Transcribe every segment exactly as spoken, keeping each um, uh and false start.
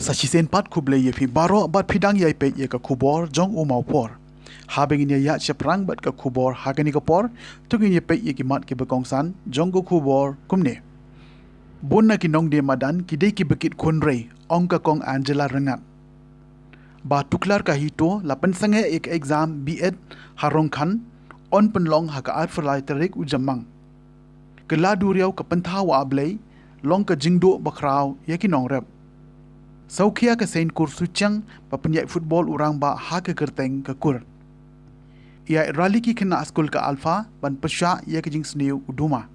Sa shisien pat khublei ïa phi baroh bad phi dang ïai peit ïa ka khubor jong u Mawphor. Haba ngin ïa ïaid shaphrang bad ka khubor ha kane ka por, to ngin ïa peit ïa ki mat kiba kongsan jong ka khubor kumne. Bun na ki nongdie madan ki dei kiba kit khun rei, ong ka Kong Angela Ryngat. Bah Tuklar Kahito la pynsangeh ïa ka exam B.Ed ha Rongkhan, yn pynlong ha ka arphew lai tarik u Jymmang. Ka la duriaw ka pynthaw wa Blei, long ka jingduh bakhraw ïa ki nongrep. Sawkhia ka Saint Kur Suchiang ba pynïaid football u rangbah ha ka kyrteng ka Kur. Ïa rally ki khynnah skul ka Alpha ban pyrshah ïa ka jingsniew u Duma.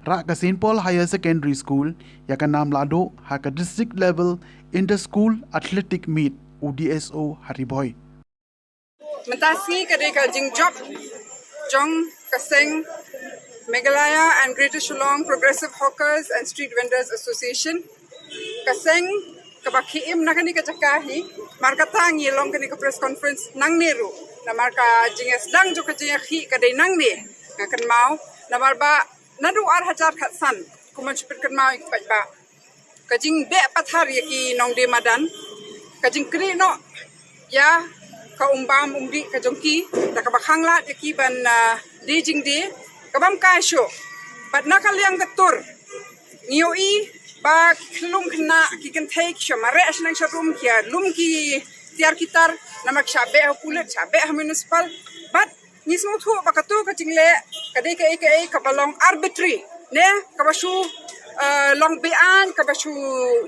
Rah ka Saint Paul Higher Secondary School ïa ka nam laduh ha ka District Level Inter School Athletic Meet u D S O ha Ri Bhoi. Mynta sngi ka dei ka jingjop jong ka seng Meghalaya and Greater Shillong Progressive Hawkers and Street Vendors Association. Ka seng kaba khie im na kane ka jaka hi, namar kata ngi long kane ka press conference nangne ruh. Namar ka jingïasdang jong ka jingïakhih ka dei nangne, nga kynmaw. Namar ba naduh ar hajar khatsan, kumba shu pynkynmaw ïa ki paidbah, ka jingbeh pathar ïa ki nongdie madan, ka jingkrieh noh ïa ka umbam umdih ka jong ki, da kaba khanglad ïa ki ban, ah, die jingdie ka bym kai shuh. Bad na ka liang ka tur, ngi ïohi ba ki khyllung khynnah, ki kynthei ki shah mareh shnong sharum, ki ïalum ki tiar ki tar, namar ki shah beh ha pulit, shah beh ha municipal. Bad ngi sngewthuh ba kato ka jingleh ka dei kaei kaei kaba long arbitrary, ne kaba shu, eh, long beaiñ, kaba shu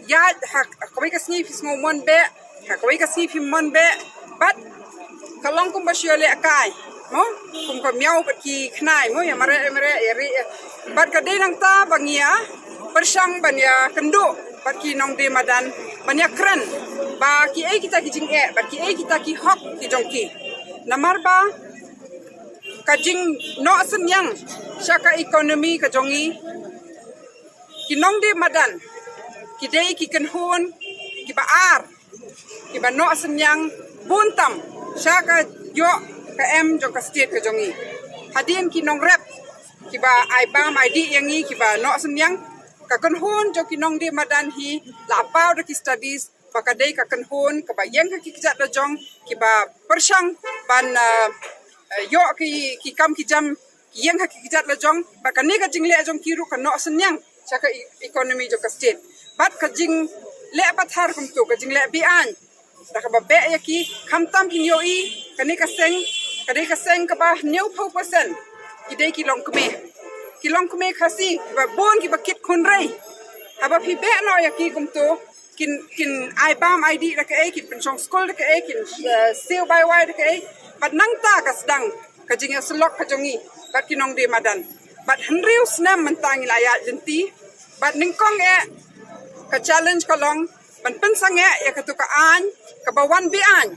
ïaid, ha kawei ka sngi phi sngew mon beh, ha kawei ka sngi phim mon beh. Bad ka long kumba shu ïalehkai, mo, kum ka miaw bad ki khnai, mo, ïa mareh, ïa mareh, ïa rieh, ïa. Bad ka dei nangta ba ngi ïa pyrshang ban ïakynduh bad ki nongdie madan, ban ïakren ba kiei kita ki jingeh bad kiei kita ki hok ki jong ki. Namar ba ka jingnoh synñiang sha ka economy ka jong ngi, ki nongdie madan ki dei ki kynhun kiba ar, kiba noh synñiang bun tam sha ka ïoh ka em jong ka state ka jong ngi. Hadien ki nongrep kiba ai bam ai dih ïa ngi, kiba noh synñiang, ka kynhun jong ki nongdie madan hi la paw da ki studies ba ka dei ka kynhun kaba ïeng ha ki kjat lajong, kiba pyrshang ban, ah, ah, ïoh ki, ki kam ki jam, ki ïeng ha ki kjat lajong. Bad kane ka jingleh jong ki ruh ka noh synñiang sha ka e-, economy jong ka state. Bad ka jingleh pathar kumto, ka jingleh beaiñ, da kaba beh ïa ki, khamtam phin ïohi, kane ka seng ka dei ka seng kaba hynñiewphew percent ki dei ki longkmie, ki longkmie Khasi, kiba bun kiba kit khun rei. Haba phi beh noh ïa ki kumto, kin, kin ai bam ai dih da kaei, kin pynshong skul da kaei, kin, eh, siew bai wai da kaei. Bad nangta ka sdang ka jingïasyllok ka jong ngi bad ki nongdie madan. Bad hynriew snem mynta ngi la ïaid lynti. Bad nyngkong eh ka challenge ka long ban pynsangeh ïa kato ka aiñ kaba wan beaiñ.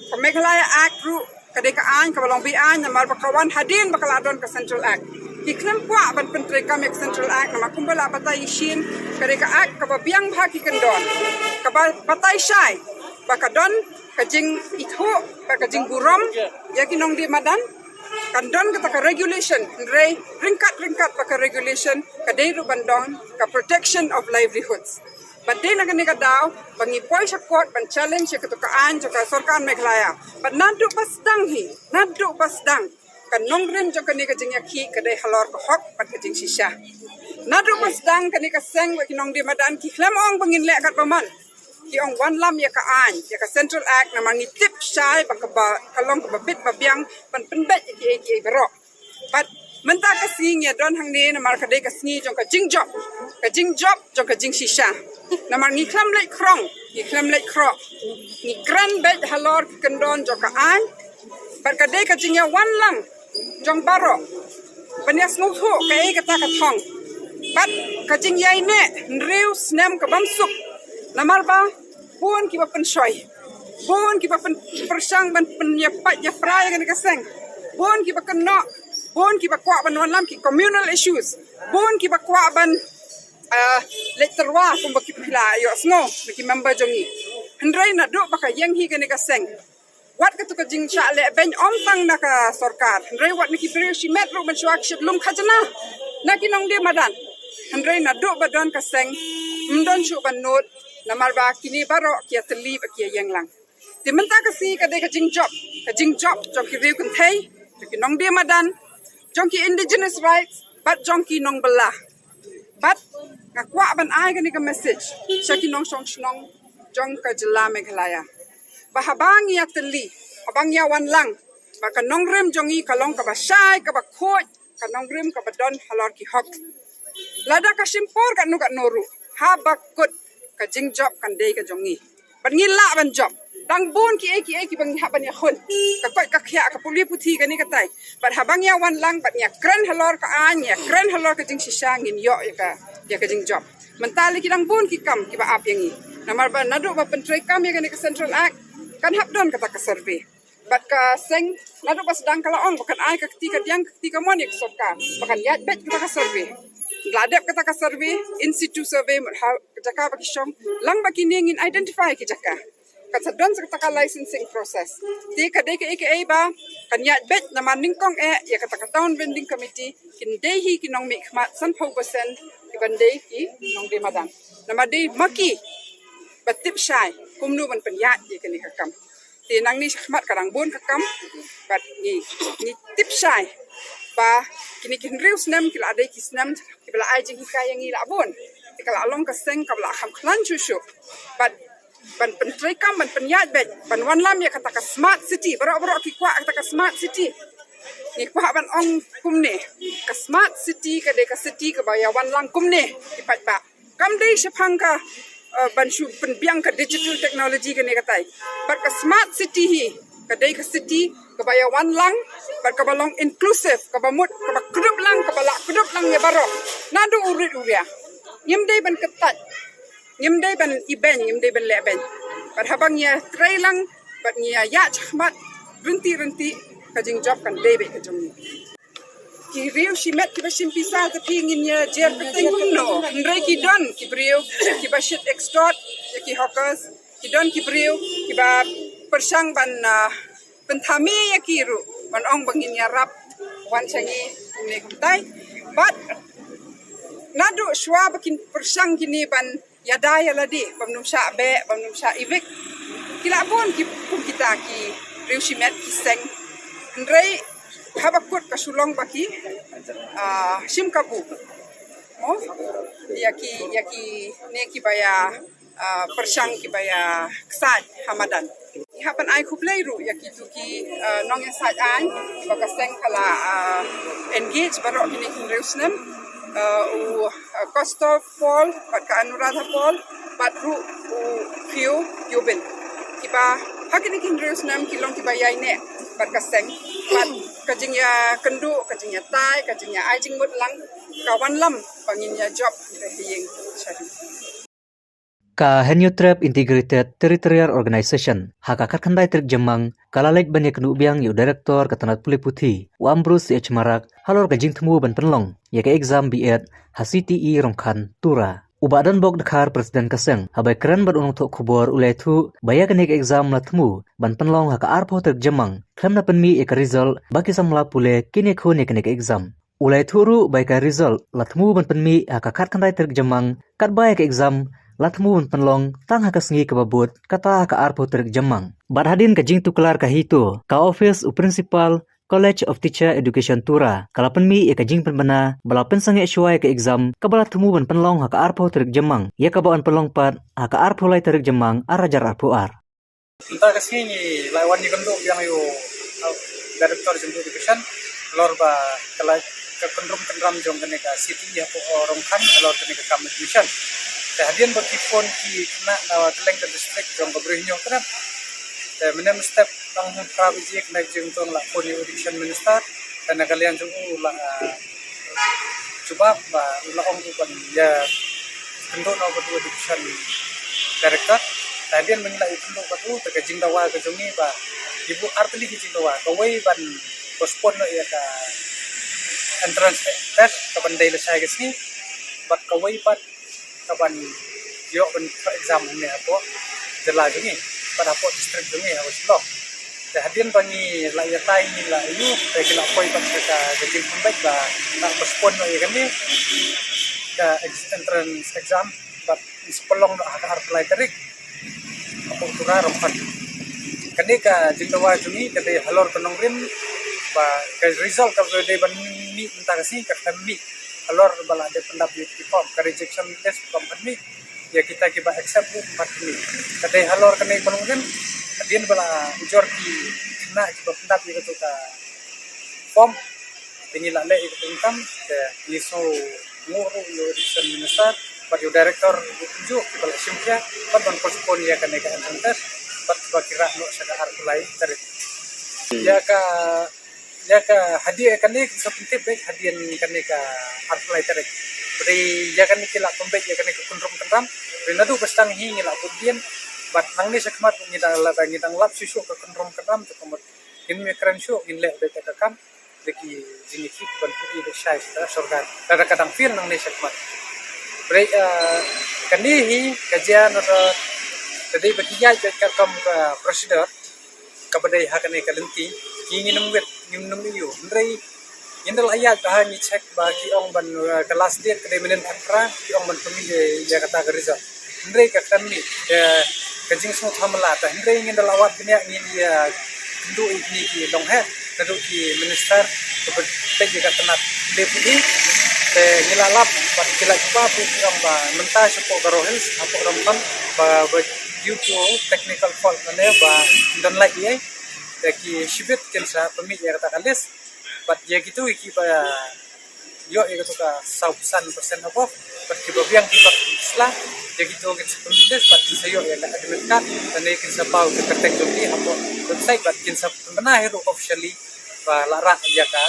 Ka Meghalaya Act ruh ka dei ka aiñ kaba long beaiñ namar ba ka wan hadien ba ka la don ka Central Act. Ki khlem kwah ban pyntreikam ïa ka Central Act namar kumba la batai shisien, ka dei ka Act kaba biang bha ki kyndon, kaba batai shai ba ka don ka jingithuh bad ka jingburom ïa ki nongdie madan. Kan don kata ka regulation, hynrei ryngkat ryngkat bad ka regulation ka dei ruh ban don ka protection of livelihoods. Bad dei na kane ka daw ba ngi poi sha court ban challenge ïa kato ka aiñ jong ka sorkar Meghalaya. Bad naduh ba sdang hi, naduh ba sdang, ka nongrim jong kane ka jingïakhih ka dei halor ka hok bad ka jingshisha. Naduh ba sdang kane ka seng bad ki nongdie madan ki khlem ong ba ngin leh katba mon. Ki ong wanlam ïa ka aiñ, ïa ka Central Act, namar ngi tip shai ba kaba, ka long kaba bit ba biang ban pynbeit ïa kiei kiei baroh. Bad mynta ka sngi ngi ïa don hangne namar ka dei ka sngi jong ka jingjop, ka jingjop jong ka jingshisha. Namar ngi khlem leit khrong, ngi khlem leit khroh, ngi kren beit halor ki kyndon jong ka aiñ. Bad ka dei ka jingïawanlang jong baroh ban ïasngewthuh kaei kata ka thong. Bad ka jingïaineh hynriew snem ka bym suk. Namar ba bun kiba pynshoi, bun kiba pyn-, pyrshang ban pynïapait ïapra ïa kane ka seng, bun kiba kynnoh, bun kiba kwah ban wanlam ki communal issues, bun kiba kwah ban, ah, leit tyrwa kumba ki phi la ïohsngew na ki member jong ngi. Hynrei naduh ba ka ïeng hi kane ka seng, wat katu ka jingshah leh beiñ ym tang na ka sorkar, hynrei wat na ki briew shimet ruh ban shu shah lum khajna na ki nongdie madan. Hynrei naduh ba don ka seng, ym don shuh ban nud Namar ba kine baroh ki ïatylli bad ki ïaïeng lang. Te mynta ka sngi ka dei ka jingjop, ka jingjop jong ki riew kynthei, jong ki nongdie madan, jong ki indigenous rights bad jong ki nongbylla. Bad nga kwah ban ai kane ka message sha ki nongshong shnong jong ka jylla Meghalaya, ba haba ngi ïatylli, haba ngi ïawan lang, ba ka nongrim jong ngi ka long kaba shai, kaba khuid, ka nongrim kaba don halor ki hok. Lada ka shim por katno katno ruh, haba kut ka jingjop kan dei ka jong ngi. Bad ngi lah ban jop. Dang bun kiei kiei kiba ngi hap ban ïakhun. Ka koit ka khiah, ka pule puthi, kane katai. Bad haba ngi ïawan lang bad ngi ïakren halor ka aiñ, ngi ïakren halor ka jingshisha, ngin ïoh ïa ka, ïa ka jingjop. Mynta lei ki dang bun ki kam kiba ap ïa ngi. Namar ba naduh ba pyntreikam ïa kane ka Central Act, kan hap don kata ka survey. Bad ka seng naduh ba sdang ka la ong ba kan ai ka kti kadiang, ka kti kamon ïa ka sorkar, ba kan ïaid beit kata ka survey. La dep kata ka survey, in situ survey, mut ha ka jaka ba ki shong, lang ba kine ngin identify ki jaka. Kan sa don sa kata ka licensing process. Te ka dei kaei kaei ba kan ïaid beit, namar nyngkong eh ïa kata ka town building committee kin dei hi ki nongmihkhmat sanphew percent kiban dei ki nongdie madan. Namar dei ma ki ba tip shai kumno ban pynïaid ïa kane ka kam. Te nangne shakhmat ka dang bun ka kam, bad ngi, ngi tip shai ba kine ki hynriew snem ki la dei ki snem kiba la ai jinghikai ïa ngi la bun. Te ka la long ka seng kaba la kham khlaiñ shuh shuh. Bad ban pyntreikam, ban pynïaid beit, ban wanlam ïa kata ka smart city, baroh baroh ki kwah kata ka smart city. Ngi kwah ban ong kumne, ka smart city ka dei ka city kaba ïawan lang kumne ki paidbah. Kam dei shaphang ka, eh, ban shu pynbiang ka digital technology kane katai. Bad ka smart city hi ka dei ka city kaba ïawan lang, bad kaba long inclusive, kaba mut, kaba kdup lang, kaba lah kdup lang ïa baroh. Naduh u rit u ria. Ngim dei ban kyntait, ngim dei ban ibeiñ, ngim dei ban lehbeiñ. Bad haba ngi ïatrei lang bad ngi ïa ïaid shakhmat ryntih ryntih, ka jingjop kan dei beit ka jong ngi. Ki riew shimet kiba shim pisa te phi ngin ïa jer kyrteng kumno. Hynrei ki don ki briew kiba shit extort ïa ki hawkers. Ki don ki briew kiba pyrshang ban, ah, pynthame ïa ki ruh, ban ong ba ngin ïarap wan sha ngi kumne kumtai. Bad naduh shuwa ba kin pyrshang kine ban ïada ïa lade, bym nym shah beh, bym nym shah evict. Ki la bun ki kum kita ki riew shimet, ki seng. Hynrei haba kut ka shu long ba ki, ah, shim kabu, mo, ïa ki, ïa kine kiba ïa, ah, pyrshang, kiba ïa ksaid ha madan. Ngi hap ban ai khublei ruh ïa kitu ki, ah, nongïasaid aiñ ba ka seng ka la, ah, engage baroh kine ki hynriew snem, ah, u, ah, Kostov Paul bad ka Anuradha Paul bad ruh u Phio Yubin. Kiba ha kine ki hynriew snem ki long kiba ïaineh bad ka seng, bad ka jingïakynduh, ka jingïatai, ka jingïa ai jingmut lang ka wanlam ba ngin ïa jop ha ïing sha ïing. Ka Hynñiewtrep Integrated Territorial Organization ha ka khatkhyndai tarik Jymmang ka la leit ban ïakynduh biang ïa u Director ka tnat pule puthi, u Ambrose C H Marak, halor ka jingthmu ban pynlong ïa ka exam B.Ed ha C T E Rongkhan, Tura. U Bah Donbok Dkhar, President ka seng, haba ïakren bad u nongthoh khubor u la ïathuh ba ïa kane ka exam la thmu ban pynlong ha ka arphew tarik Jymmang, khlem da pynmih ïa ka result ba ki samla pule kin ïakhun ïa kane ka exam. U la ïathuh ruh ba ïa ka result la thmu ban pynmih ha ka khatkhyndai tarik Jymmang, katba ïa ka exam la thmu ban pynlong tang ha ka sngi kaba bud, kata ha ka arphew tarik Jymmang. Bad hadien ka jingtuklar ka HITO, ka ophis u Principal College of Teacher Education Tura ka la pynmih ïa ka jingpynbna ba la pynsangeh shuwa ïa ka exam kaba la thmu ban pynlong ha ka arphew tarik Jymmang, ïa kaba yn pynlong pat ha ka arphew lai tarik Jymmang, ar hajar arphew ar. Mynta ka sngi ngi la wan ïakynduh biang ïa u, uh, Director jong Education halor ba ka la, ka kynrum kynram jong kane ka C T E hapoh, uh, Rongkhan halor kane ka kam admission. Te hadien ba ki phone ki khynnah na kylleng ka district jong ka Bri Hynñiewtrep, te mynne mynstep tang ha phra baje kane ka jingthoh la phone ïa u Education Minister, te na ka liang jong u la, uh, jubab ba u la ong u ban ïakynduh noh bad u Education Director. Te hadien ba ngi la ïakynduh bad u, te ka jingdawa ka jong ngi ba ngi buh artylli ki jingdawa, kawei ban postpone noh ïa ka entrance test kaban dei lashai ka sngi, bad kawei pat kaban ïoh ban thoh exam hangne hapoh jylla jong ngi bad hapoh district jong ngi ha West Blok. Te hadien ba ngi la ïatai ngi la ïoh, te ki la poi bad ka, ka jingpynbeit ba la postpone noh ïa kane ka ex-, entrance exam bad Sa pynlong noh ha ka arphew lai tarik hapoh Tura Rongpan. Kane ka jingdawa jong ngi ka dei halor ka nongrim ba ka result kaba dei ban mih mynta ka sngi ka khlem mih halor ba la dep pyndap ïa ki form, ka rejection list ba ym pat mih, ïa kita kiba accept ruh ym pat mih. Ka dei halor kane ka nongrim, hadien ba la ujor ki khynnah kiba pyndap ïa kato ka form, te ngi la leh ïa ka bynta, te ngi sngewnguh ruh ïa u Education Minister bad ïa u Director, u Kunju, kiba la shim khia bad ban postpone ïa kane ka entrance test bad ba ki rah noh sha ka arphew lai tarik. Ïa ka, ïa ka hadien kane kin sa pyntip beit hadien kane ka arphew lai tarik. Bad ïa kane ki la pynbeit ïa kane ka kynrum kynram. Bad naduh ba sdang hi ngi la bud dien bad nangne shakhmat ngi dang la, ngi dang lap shuh shuh ka kynrum kynram te ka mut ngin ym ïakren shuh, ngin leh beit ïa ka kam da ki jingïakhih ban pynïaid shai sha ka sorkar. Lada ka dang fail nangne shakhmat. Bad, eh, kane hi ka jia na da, da dei ba ki ïaid beit katkum ka procedure kaba dei ha kane ka lynti, ki ngin ym wit, ngin ym ïoh. Hynrei ngin da la ïaid ba ha ngi check ba ki ong ban, eh, ka last date ka dei mynnin khatphra, ki ong ban pynmih ïa kata ka result. Hynrei ka khlem mih, eh, ka jingsngewthuh mala ta. Hynrei ngin da la wad bniah ngin ïa kynduh ïa kine ki longheh naduh ki minister kaba peit ïa ka tnat deputy. Te ngi la lap bad ki la jubab ki ong ba mynta shapoh Garo Hills hapoh Rongpan ba, ba due to technical fault lane ba ym don light ei. Te ki shibit kin sa pynmih ïa kata ka list. Bad ïa kito kiba ïoh ïa kato ka saw phew san percent above, bad kiba biang kiba sla, ïa kito kin sa pynmih list bad kin sa ïoh ïa ka admit card, lane kin sa paw ïa ka kyrteng jong ki hapoh website bad kin sa pynbna hi ruh officially ba la rah ïa ka,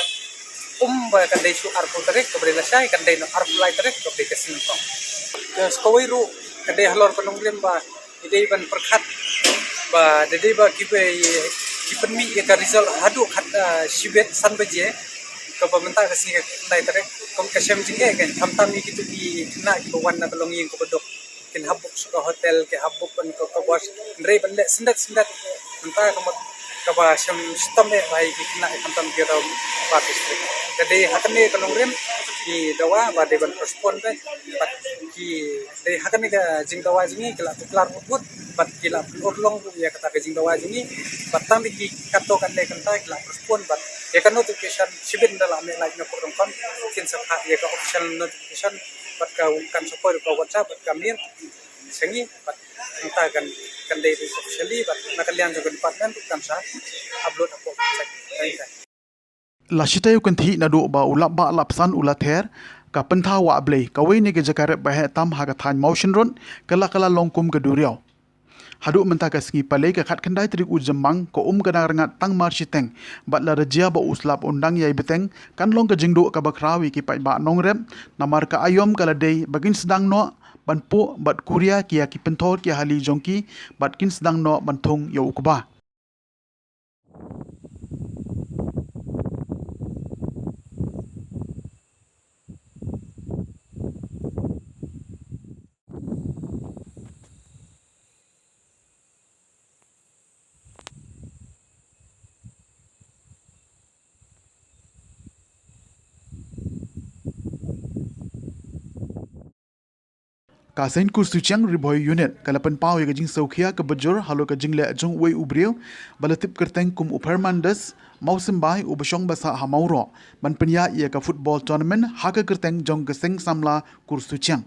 um, ba kan dei shuh arphew tarik kaba dei lashai, kan dei noh arphew lai tarik kaba dei ka sngi nyngkong. Ka kawei ruh ka dei halor ka nongrim ba ki dei ban pyrkhat ba da dei ba ki ba ki pynmih ïa ka result haduh khat, ah, shibit san baje kaba mynta ka sngi ka khyndai tarik. Kum ka shem jingeh kan, khamtam ïa kito ki khynnah kiba wan na ka longïing kaba duk, kin hap book sha ka hotel, ki hap book ban ka, ka bus, hynrei ban leh syndet syndet mynta ka mut kaba shem shitom eh ba ïa ki khynnah khamtam ki rau ba district. Ka dei ha kane ka nongrim ngi dawa ba dei ban postpone beit bad ki dei ha kane ka jingdawa jong ngi ki la tuklar mut mut bad ki la pynurlong ruh ïa kata ka jingdawa jong ngi bad tang da ki katto katne kynta ki la postpone bad ïa ka notification shibit da la mih lait na pdeng kon kin sa phah ïa ka official notification bad ka kan sa poi ruh ka WhatsApp bad ka mail sha ngi bad kynta kan, kan dei officially bad na ka liang jong ka department ruh kan sa upload hapoh website. Thank you. La shitai u kynthih naduh ba u lap bah lap san u la ther, ka pyntha wah Blei, kawei na ki jaka rep ba heh tam ha ka thaiñ Mawshynrut, ka la ka la long kum ka duriaw. Haduh mynta ka sngi palei ka khatkhyndai tarik u Jymmang, ka um ka dang rngat tang mar shiteng, bad lada jia ba u slap un dang ïai bteng, kan long ka jingduh kaba khraw ïa ki paidbah nongrep, namar ka aïom ka la dei ba kin sdang noh ban puh bad kuria ki ïa ki pynthor ki hali jong ki, bad kin sdang noh ban thung ïa u kba. Ka Saint Kur Suchiang Ri Bhoi Unit ka la pynpaw ïa ka jingsngewkhia kaba jur halor ka jingleh jong uwei u briew ba la tip kyrteng kum u Phermandes Mawsymbai uba shong ba sah ha Mawroh ban pynïaid ïa ka football tournament ha ka kyrteng jong ka Seng Samla Kur Suchiang.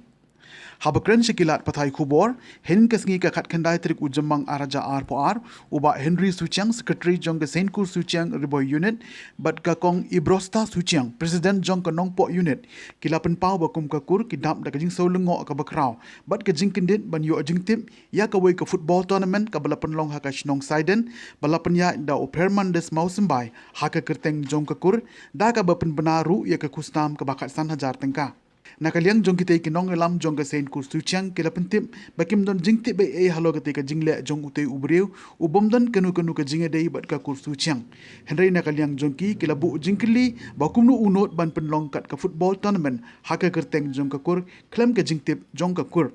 Haba kren sha ki lad pathai khubor hynnin ka sngi ka khatkhyndai tarik u Jymmang ar hajar arphew ar, u Bah Henry Suchiang, Secretary jong ka Saint Kur Suchiang Ri Bhoi Unit, bad ka Kong Ibrosta Suchiang, President jong ka Nongpoh Unit, ki la pynpaw ba kum ka kur ki dap da ka jingsngew lyngngoh kaba khraw bad ka jingkyndit ban ïoh jingtip ïa kawei ka football tournament kaba la pynlong ha ka shnong Saiden, ba la pynïaid da u Phermandes Mawsymbai ha ka kyrteng jong ka kur, da kaba pynbna ruh ïa ka khusnam kaba khatsan hajar tyngka. Na ka liang jong kitei ki nongïalam jong ka Saint Kur Suchiang ki la pyntip ba kim don jingtip ei ei halor katei ka jingleh jong utei u briew u bym don kano kano ka jingïadei bad ka Kur Suchiang. Hynrei na ka liang jong ki ki la buh jingkylli ba kumno u nud ban pynlong kat ka football tournament ha ka kyrteng jong ka kur khlem ka jingtip jong ka kur.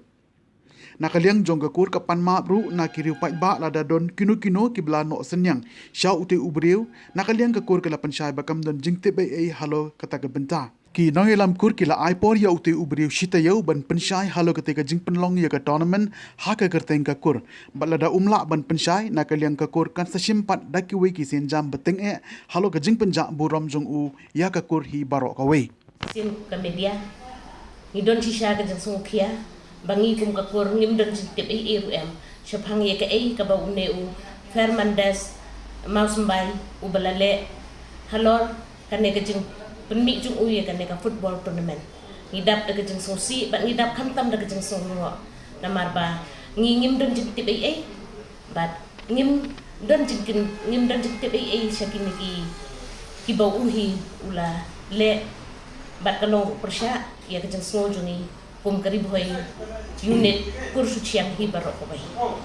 Na ka liang jong ka kur ka pan map ruh na ki riew paidbah lada don kino kino kiba la noh synñiang sha utei u briew, na ka liang ka kur ka la pynshai ba kam don jingtip ei ei halor kata ka bynta. Ki nongïalam kur ki la ai por ïa utei u briew shi taïew ban pynshai halor katei ka jingpynlong ïa ka tournament ha ka kyrteng ka kur. Bad lada um lah ban pynshai, na ka liang ka kur kan sa shim pat da kiwei ki sienjam ba tyngeh halor ka jingpynjah burom jong u ïa ka kur hi baroh kawei. Shisien ka media, ngi don shisha ka jingsngewkhia ba ngi kum ka kur ngim don jingtip ei ei ruh em shaphang ïa kaei kaba une u Fernandes Mawsymbai uba la leh halor kane ka jingpynmih jong u ïa kane ka football tournament. Ngi dap da ka jingsngewsih bad ngi dap khamtam da ka jingsngewnguh, namar ba ngi ngim don jingtip ei ei bad ngim don jingkin, ngim don jingtip ei ei sha kine ki, kiba u hi u la leh. Bad ka long ruh pyrshah ïa ka jingsngew jong ngi kum ka Ri Bhoi Unit Kur Suchiang hi baroh kawei.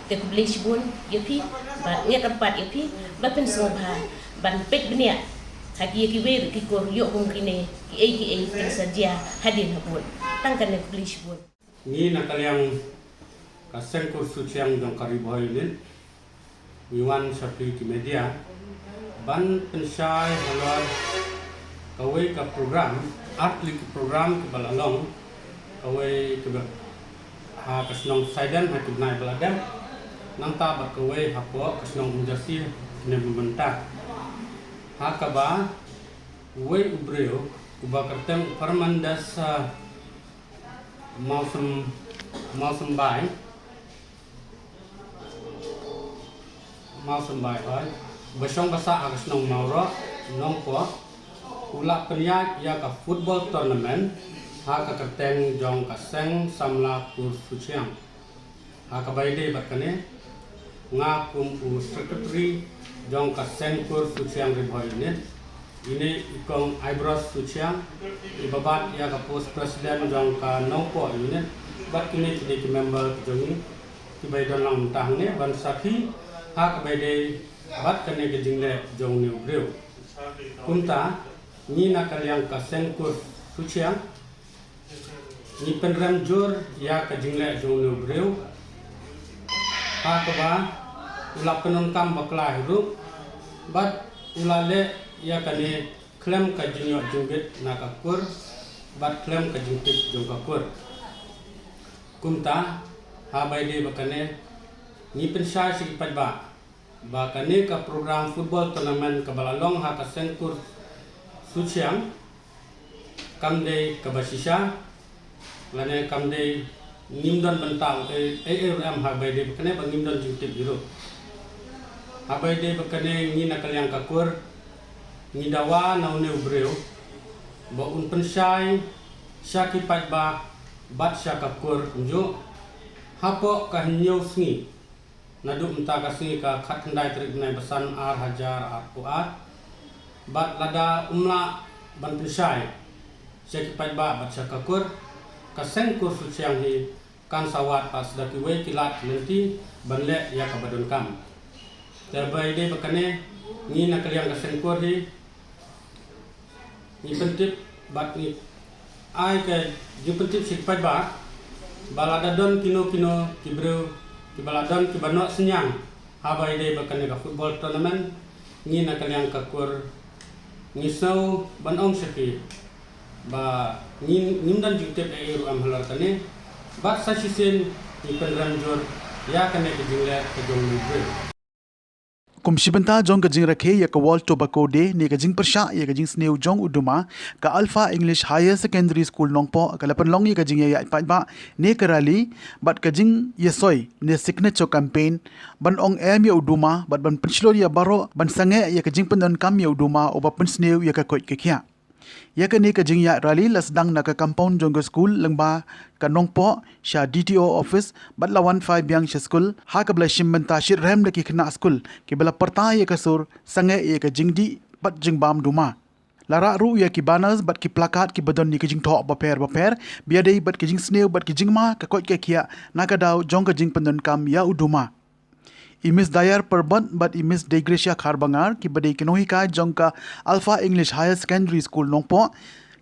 Te khublei shibun ïa phi bad ngi kyrpad ïa phi ba phin sngewbha ban peit bniah ha ki ïa kiwei ruh ki kur, ïoh kum kine kiei kiei kin sa jia hadien habud. Tang kane, khublei shibun. Ngi na ka liang ka Seng Kur Suchiang jong ka Ri Bhoi Unit ngi wan sha phi ki media ban pynshai halor kawei ka program, artylli ki program kiba la long, kawei kaba ha ka shnong Saiden ha ki bnai ba la dep, nangta bad kawei hapoh ka shnong Umjasi kine mynta, ha kaba uwei u briew uba kyrteng Fernandes, ah, Mawsym, Mawsymbai, Mawsymbai, hooid, ba shong ba sah ha ka shnong Mawroh, Nongpoh, u la pynïaid ïa ka football tournament ha ka kyrteng jong ka Seng Samla Kur Suchiang. Ha kaba ïadei bad kane, nga kum u secretary jong ka Seng Kur Suchiang Ri Bhoi Unit, ine i kong Aibros Suchiang iba bat ïa ka post president jong ka Nongpoh Unit, bad kine kine ki member ki jong ngi kiba ïadon lang mynta hangne ban sakhi ha kaba ïadei bad kane ka jingleh jong une u briew. Kumta ngi na ka liang ka Seng Kur Suchiang ngi pynrem jur ïa ka jingleh jong une u briew, ha kaba u la pyndonkam bakla hi ruh bad u la leh ïa kane khlem ka jingïoh jingbit na ka kur bad khlem ka jingtip jong ka kur. Kumta haba ïadei bad kane ngi pynshai sha ki paidbah ba kane ka program football tournament kaba la long ha ka Seng Kur Suchiang kam dei kaba shisha, lane kam dei, ngim don bynta ei ei ruh em haba ïadei bad kane ba ngim don jingtip hi ruh. Haba ïadei bad kane ngi na ka liang ka kur ngi dawa na une u briew ba un pynshai sha ki paidbah bad sha ka kur kumjuh hapoh ka hynñiew sngi, naduh mynta ka sngi ka khatkhyndai tarik bnai ba san ar hajar arphew ar. Bad lada um lah ban pynshai sha ki paidbah bad sha ka kur, ka Seng Kur Suchiang hi kan sa wad pat sha da kiwei ki lad ki lynti ban leh ïa kaba donkam. Te haba ïadei bad kane ngi na ka liang ka Seng Kur hi ngi pyntip bad ngi ai ka jingpyntip sha ki paidbah ba lada don kino kino ki briew kiba la don kiba noh synñiang haba ïadei bad kane ka football tournament, ngi na ka liang ka kur ngi sngew ban ong sha ki ba ngi, ngim don jingtip ei ei ruh em halor kane, bad sa shisien ngi pynrem jur ïa kane ka jingleh ka jong une u briew. Kum shi bynta jong ka jingrakhe ïa ka World Tobacco Day ne ka jingpyrshah ïa ka jingsniew jong u duma, ka Alpha English Higher Secondary School Nongpoh ka la pynlong ïa ka jingïaid paidbah ne ka rally bad ka jingïasoi ne signature campaign ban ong em ïa u duma bad ban pynshlur ïa baroh ban sangeh ïa ka jingpyndonkam ïa u duma uba pynsniew ïa ka koit ka khiah. Ïa kane ka jingïaid rally la sdang na ka compound jong ka skul lyngba ka Nongpoh sha D T O office bad la wan phai biang sha skul, ha kaba la shim bynta shitrhem da ki khynnah skul kiba la pyrta ïa ka sur sangeh ïa ka jingdih bad jingbam duma. La rah ruh ïa ki banners bad ki placard kiba don ïa ki jingthoh bapher bapher ba ïadei bad ki jingsniew bad ki jingma ka koit ka khiah na ka daw jong ka jingpyndonkam ïa u duma. I Miss Dayar Parbot bad i Miss Degracia Kharbangar kiba dei ki nonghikai jong ka Alpha English Higher Secondary School Nongpoh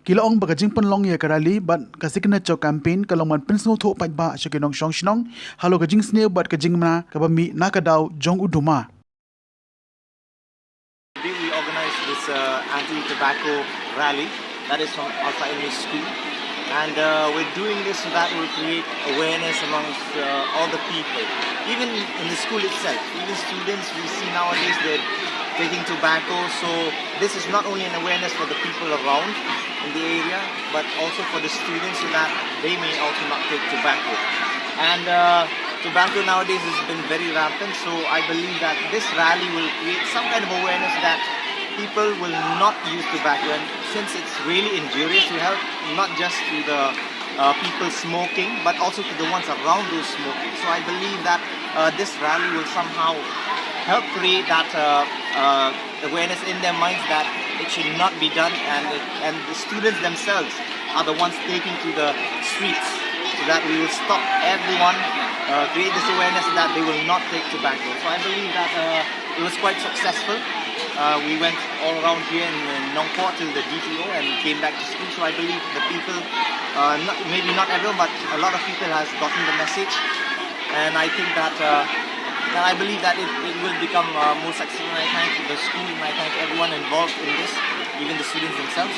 ki la ong ba ka jingpynlong ïa ka rally bad ka signature campaign ka long ban pynsngewthuh paidbah sha ki nongshong shnong halor ka jingsniew bad ka jingma kaba mih na ka daw jong u duma. We organized this uh, anti-tobacco rally That is from Alpha English School. And uh, we're doing this so that we'll create awareness amongst uh, all the people, even in the school itself. Even students, we see nowadays they're taking tobacco. So this is not only an awareness for the people around in the area, but also for the students so that they may also not take tobacco. And uh, tobacco nowadays has been very rampant, so I believe that this rally will create some kind of awareness that people will not use tobacco. And since it's really injurious to health, not just to the uh, people smoking, but also to the ones around those smoking. So I believe that uh, this rally will somehow help create that uh, uh, awareness in their minds that it should not be done, and it, and the students themselves are the ones taking to the streets, so that we will stop everyone, uh, create this awareness that they will not take tobacco. So I believe that uh, it was quite successful. Uh, we went all around here in, in Nongpoh till the D T O and came back to school. So I believe the people, uh, not, maybe not everyone, but a lot of people has gotten the message, and I think that uh, and I believe that it, it will become uh, more successful. And I thank the school and I thank everyone involved in this, even the students themselves.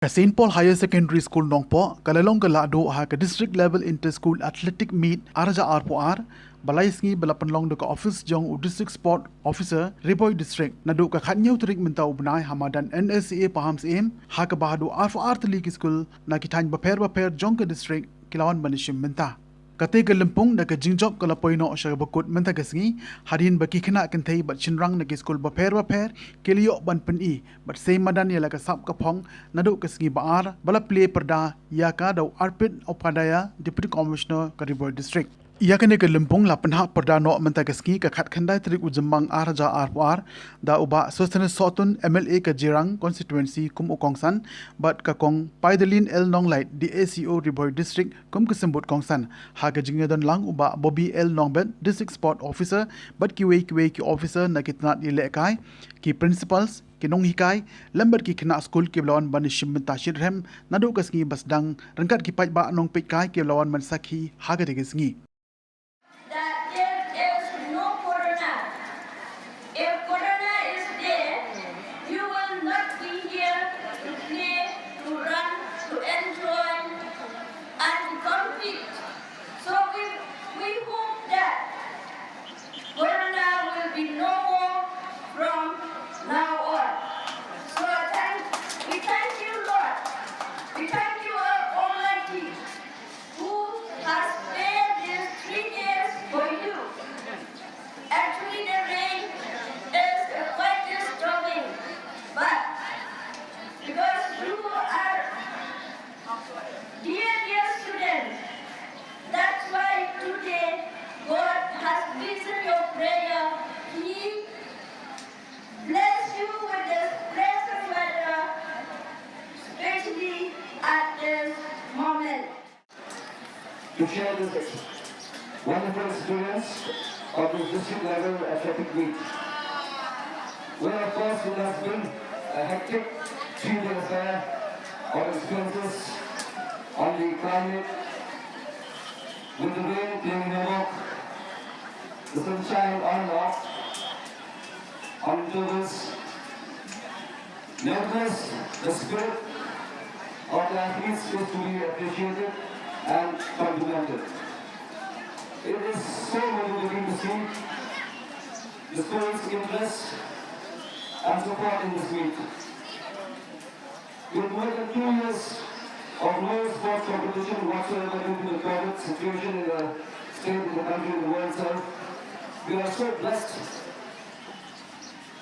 Ka Saint Paul Higher Secondary School Nongpoh ka la long ka lahduh ha ka District Level Inter School Athletic Meet ar hajar arphew ar, ba lai sngi ba la pynlong da ka office jong u District Sport Officer Ri Bhoi District naduh ka khathynñiew tarik mynta u bnai ha madan N S C A Pahamsyiem, ha kaba haduh arphew ar tylli ki skul na ki thaiñ bapher bapher jong ka district ki la wan ban ïashim bynta. Kata ka lympung da ka jingjop ka la poi noh sha kaba kut mynta ka sngi, hadien ba ki khynnah kynthei bad shynrang na ki skul bapher bapher ki la ïoh ban pyni bad sei madan ïa la ka sap ka phong naduh ka sngi ba ar ba la plie pyrda ïa ka da u Arpit Upadhyaya, Deputy Commissioner ka Ri Bhoi District. Ïa kane ka lympung la pynhap pyrda noh mynta ka sngi ka khatkhyndai tarik u Jymmang ar hajar arphew ar da u Bah Sosthenes Sohtun, M L A ka Jirang Constituency kum u kongsan, bad ka Kong Paidalin L Nonglait, D A C O Ri Bhoi District kum ka symbud kongsan, ha ka jingïadon lang u Bah Bobby L Nongbet, District Sport Officer, bad kiwei kiwei ki officer na ki tnat ïalehkai, ki principals, ki nonghikai lem bad ki khynnah skul kiba la wan ban ïashim bynta shitrhem naduh ka sngi ba sdang, ryngkat ki paidbah nongpeitkai kiba la wan ban sakhi ha kata ka sngi. That there is no corona. If corona is there, you will not be here to play, to run, to enjoy, and to compete. So we, we hope that corona will be no more from now on. So thank, we thank you, Lord. We thank you, Almighty, who has spared these three days for you. Actually, the rain is quite disturbing, but because you are dear, dear students, that's why today God has listened your prayer. He bless you with this pleasant weather, especially at this moment. To share this ex- wonderful experience of this district level athletic meet. Well, of course, it has been a hectic three day affair of experiences on the climate, with the rain playing havoc, the sunshine on and off, on intervals. Nevertheless, the spirit of the athletes is to be appreciated and complimented. It is so motivating to see the students' interest and support in this meet. With more than two years of no sports competition whatsoever due to the COVID situation in the state, in the country, in the world itself, we are so blessed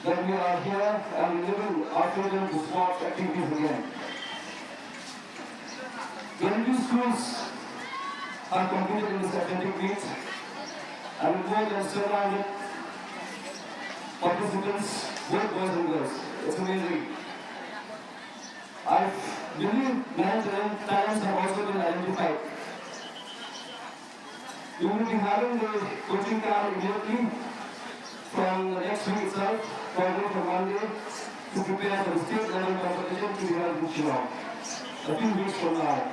that we are here and living our freedom to sports activities again. Twenty-two schools have competed in this athletic meet, and with more than seven hundred participants, both boys and girls. It's amazing. I believe nine talent- talents have also been identified. We will be having the coaching camp immediately from the next week itself, probably from Monday, to prepare for the state level competition to be held in Shillong a few weeks from now.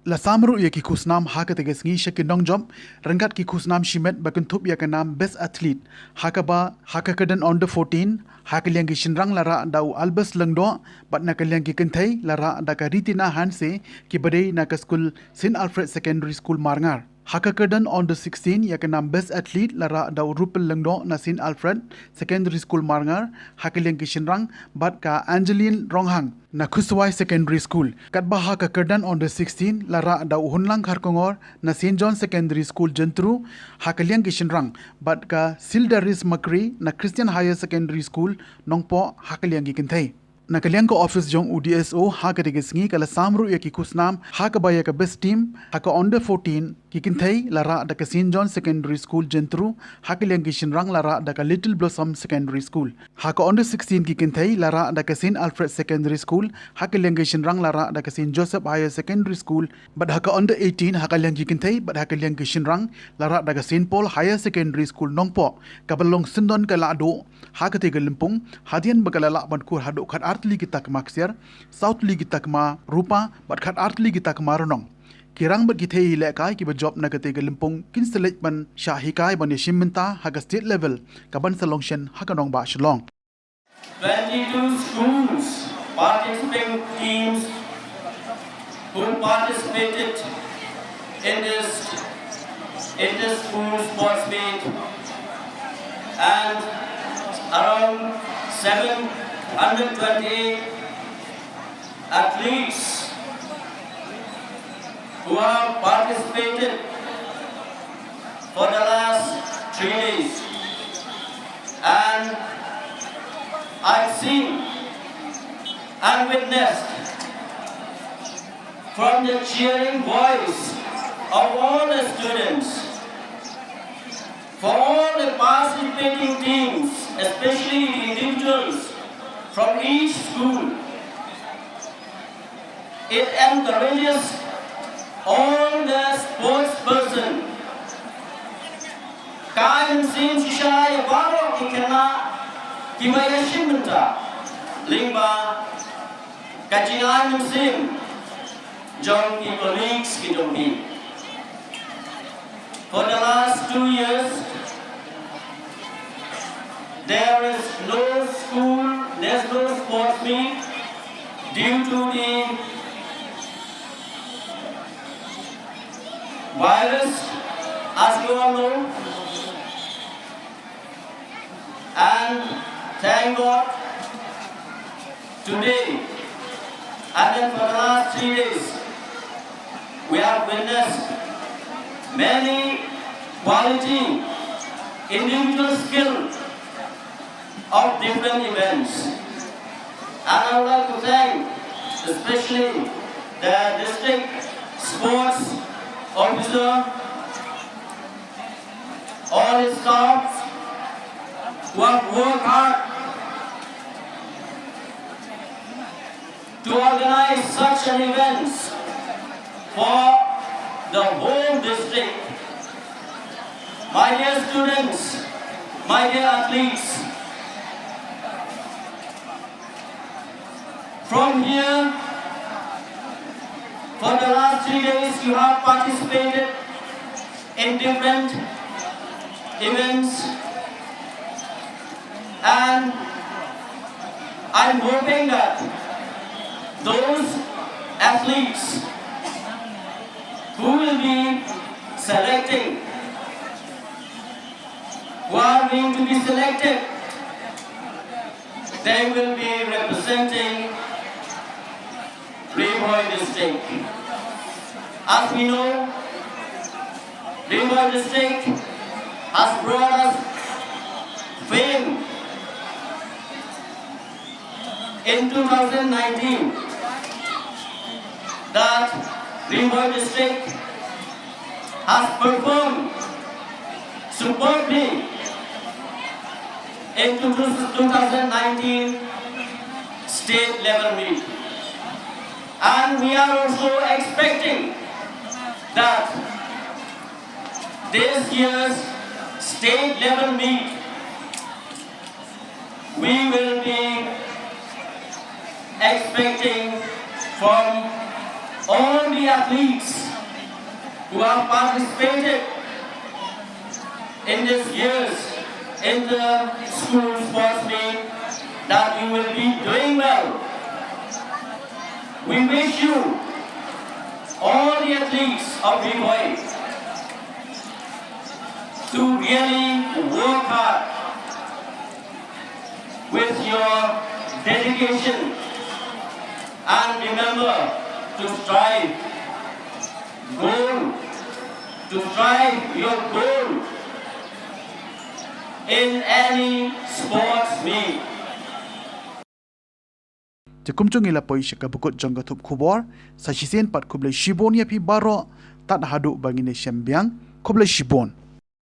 La sam ruh ïa ki khusnam ha kata ka sngi sha ki nongjop ryngkat ki khusnam shimet ba kynthup ïa ka nam Best Athlete ha kaba ha ka kyrdan Under fourteen ha ka liang ki shynrang la rah da u Albus Lyngdoh bad na ka liang ki kynthei la rah da ka Ritina Hanse kiba dei na ka skul Saint Alfred Secondary School Marngar. Ha ka kyrdan Under sixteen ïa ka nam Best Athlete la rah da u Rupil Lyngdoh na Saint Alfred Secondary School Marngar ha ka liang ki shynrang bad ka Angeline Ronghang na Khuswai Secondary School. Katba ha ka kyrdan Under sixteen la rah da u Hunlang Kharkongor na Saint John Secondary School Jyntru ha ka liang ki shynrang bad ka Sildaris Makri na Christian Higher Secondary School Nongpoh ha ka liang ki kynthei. Na ka liang ka office jong u D S O ha kata ka sngi ka la sam ruh ïa ki khusnam ha kaba ïa ka Best Team ha ka Under fourteen ki kynthei la rah da ka Saint John Secondary School Jyntru, ha ka liang ki shynrang la rah da ka Little Blossom Secondary School. Ha ka Under sixteen ki kynthei la rah da ka Saint Alfred Secondary School, ha ka liang ki shynrang la rah da ka Saint Joseph Higher Secondary School, bad ha ka Under eighteen ha ka liang ki kynthei bad ha ka liang ki shynrang la rah da ka Saint Paul Higher Secondary School Nongpoh, kaba long syndon ka Lahdoh ha kata ka lympung, hadien ba ka la lah ban khur haduh khatar tylli ki takma ksiar, saw tylli ki takma rupa bad khatar tylli ki takma rnong. Ki rangbah ki thei lehkai kiba jop na kata ka lympung kin sa leit ban shah hikai ban ïashim bynta ha ka state level kaban sa long shen ha ka nongbah Shillong. Twenty-two schools, participating teams who participated in this inter-school sports meet, and around seven hundred twenty-eight athletes who have participated for the last three days. And I've seen and witnessed from the cheering voice of all the students, for all the participating teams, especially the individuals from each school, it encourages all the sports person. Ka ai mynsiem shisha ïa baroh ki khynnah kiba ïashim bynta lyngba ka jingai mynsiem jong ki colleagues ki jong phi. For the last two years, there is no school, there's no sports meet due to the virus, as you all know. And thank God, today, and then for the last three days, we have witnessed many quality individual skill of different events. And I would like to thank especially the district sports officer, all his staff who have worked hard to organize such an event for the whole district. My dear students, my dear athletes, from here, for the last three days, you have participated in different events, and I'm hoping that those athletes who will be selecting, who are going to be selected, they will be representing Ri Bhoi district. As we know, Ri Bhoi district has brought us fame in two thousand nineteen, that Ri Bhoi district has performed superbly in two thousand nineteen state level meet. And we are also expecting that this year's state level meet, we will be expecting from All the athletes who have participated in this year's inter-school sports meet, that you will be doing well. We wish you, all the athletes of Ri Bhoi, to really work hard with your dedication, and remember to strive goal, to strive your goal in any sports meet. Te kumjuh ngi la poi sha ka bakut jong ka thup khubor. Sa shisien pat khublei shibun ïa phi baroh, tad haduh ba ngin ïa shem biang. Khublei shibun.